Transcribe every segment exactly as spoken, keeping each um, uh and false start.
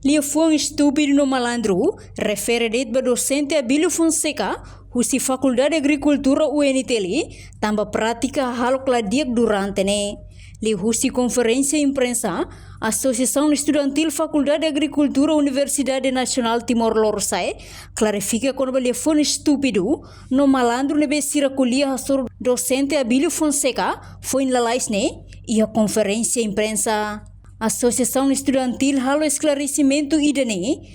Liafuan estúpidu no malandru refere de'it ba dosente Abílio Fonseca, husi Fakuldade Agrikultura U N T L, tanba prátika hahalok la di'ak durante ne'e. Liuhusi konferénsia imprensa, Asosiasaun Estudantil Fakuldade Agrikultura Universidade Nasionál Timor Lorosa'e klarifika kona-ba liafuan estúpidu no malandru ne'ebé sira ko'alia hasoru dosente Abílio Fonseca foin lalais ne'e iha konferénsia imprensa. Asosiasaun estudantil halo esklaresimentu ida-ne'e,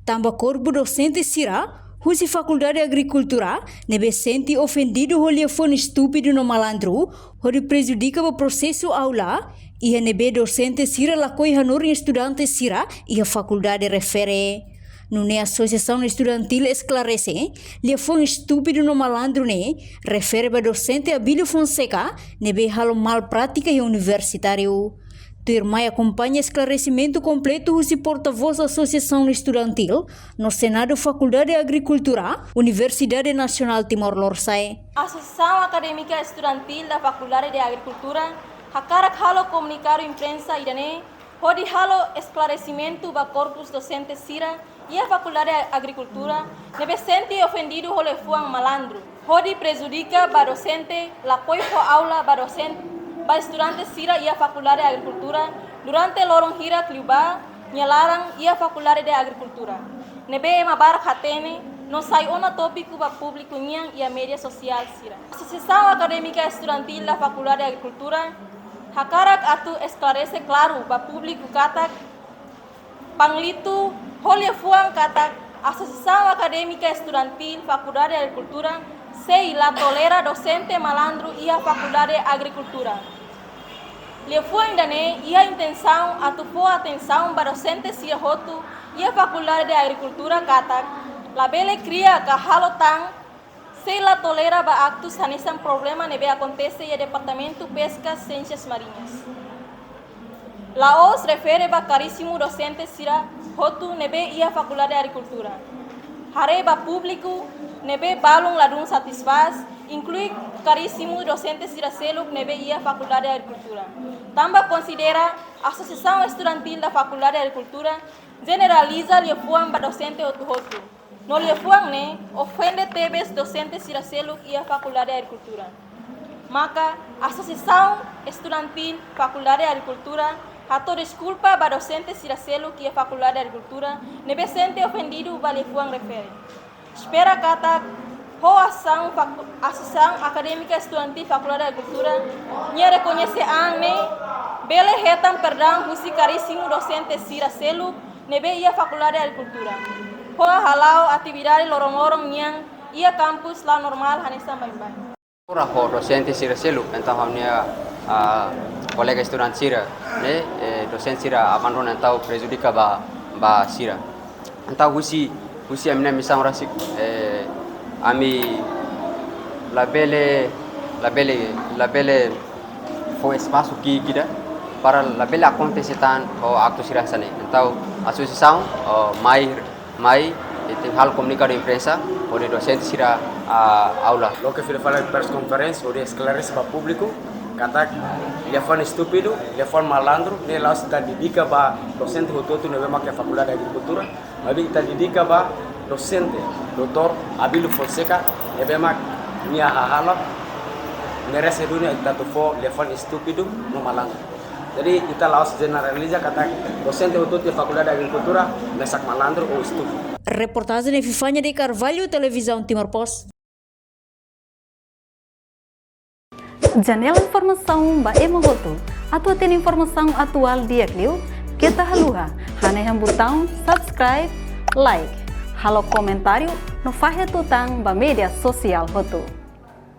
tanba korpu dosente sira husi Fakuldade Agrikultura ne'ebé sente ofendidu ho liafuan estúpidu no malandru, hodi prejudika ba prosesu aula, iha ne'ebé dosente sira lakohi hanorin estudante sira iha fakuldade refere. Nune'e Asosiasaun Estudantil esklarese, liafuan estúpidu no malandru ne'e refere ba dosente Abílio Fonseca ne'ebé halo mal prátika iha universitáriu. Tuirmai akompaña esklaresimentu kompletu husi portavós Asosiasaun Estudantil no Senadu Fakuldade Agrikultura, Universidade Nasionál Timor Lorosa'e. Asosiasaun Akadémika Estudantil da Fakuldade de Agrikultura hakarak halo komunikadu imprensa ida-ne'e hodi halo esklaresimentu ba korpus dosente sira iha Fakuldade Agrikultura ne'ebé sente ofendidu ho liafuan malandru, hodi prejudika ba dosente, lakohi fó aula ba dosente, ba estudante sira iha Fakuldade Agrikultura durante loron hirak liubá nia laran iha Fakuldade de Agrikultura, ne'ebé ema barak hatene no sai ona tópiku ba públiku nian iha média sosiál sira. Asosiasaun Akadémika Estudantil da Fakuldade Agrikultura hakarak atu esklarese klaru ba públiku katak, panglitu ho liafuan katak, Asosiasaun Akadémika Estudantil Fakuldade Agrikultura sei la tolera dosente malandru iha Fakuldade Agrikultura. Liafuan ida-ne'e iha intensaun atu fó atensaun ba dosente sira hotu iha Fakuldade de Agrikultura katak, labele kria ka halo tan, sei la tolera ba aktus hanesan problema ne'ebé akontese iha Departamentu Peska Siénsias Mariñas. La'ós refere ba karísimu dosente sira hotu ne'ebé iha Fakuldade Agrikultura. Haree ba públiku ne'ebé balun ladún satisfás, inklui karísimu dosente sira seluk ne'ebé iha Fakuldade Agrikultura. Tanba konsidera Asosiasaun Estudantil da Fakuldade Agrikultura jeneraliza liafuan ba dosente hotu-hotu. No liafuan ne'e ofende tebes dosente sira seluk iha Fakuldade Agrikultura. Maka, Asosiasaun Estudantil Fakuldade Agrikultura hato'o deskulpa ba dosente sira seluk iha Fakuldade Agrikultura ne'ebé sente ofendidu ba liafuan refere. Espera katak, ho asaun faku-, Asosiasaun Akadémika Estudantil Fakuldade Agrikultura nia rekoñese an ne'e, bele hetan perdaun husi karísimu dosente sira seluk ne'ebé iha Fakuldade Agrikultura, hodi hala'o atividade loron-loron nian iha kampus la'o normál hanesan baibain. Ora ho dosente sira seluk, entaun ha'u-nia, ah, kolega estudante sira, ne'e, eh, dosente sira abandona, entaun prejudika ba, ba sira. Entaun husi, husi ami-nia misaun rasik, eh, ami labele, labele, labele fó espasu ki'ik ida para labele akontese tan ho aktu sira hanesan ne'e. Entaun asosiasaun, oh, mai, mai, eh, tenke halo komunikadu imprensa, hodi dosente sira, ah, aula. Loke fila fali press conference, hodi esklarese ba públiku katak liafuan estúpidu, liafuan malandru ne'e la'ós ita dedika ba dosente hotu-hotu ne'ebé mak iha Fakuldade Agrikultura, maibé ita dedika ba dosente, doutór Abílio Fonseca, ne'ebé mak nia hahalok merese duni ita atu fó liafuan estúpidu no malandru. Jadi, ita la'ós jeneraliza katak dosente hotu-hotu iha Fakuldade Agrikultura mesak malandru ou estúpidu. Reportajen Epifania de Carvalho, Televizaun Timor Post. Janela informasaun ba ema hotu. Atu hatene informasaun atuál di'ak liu, keta haluha hanehan butaun subscribe, like, halo komentáriu no fahe tutan ba média sosiál hotu.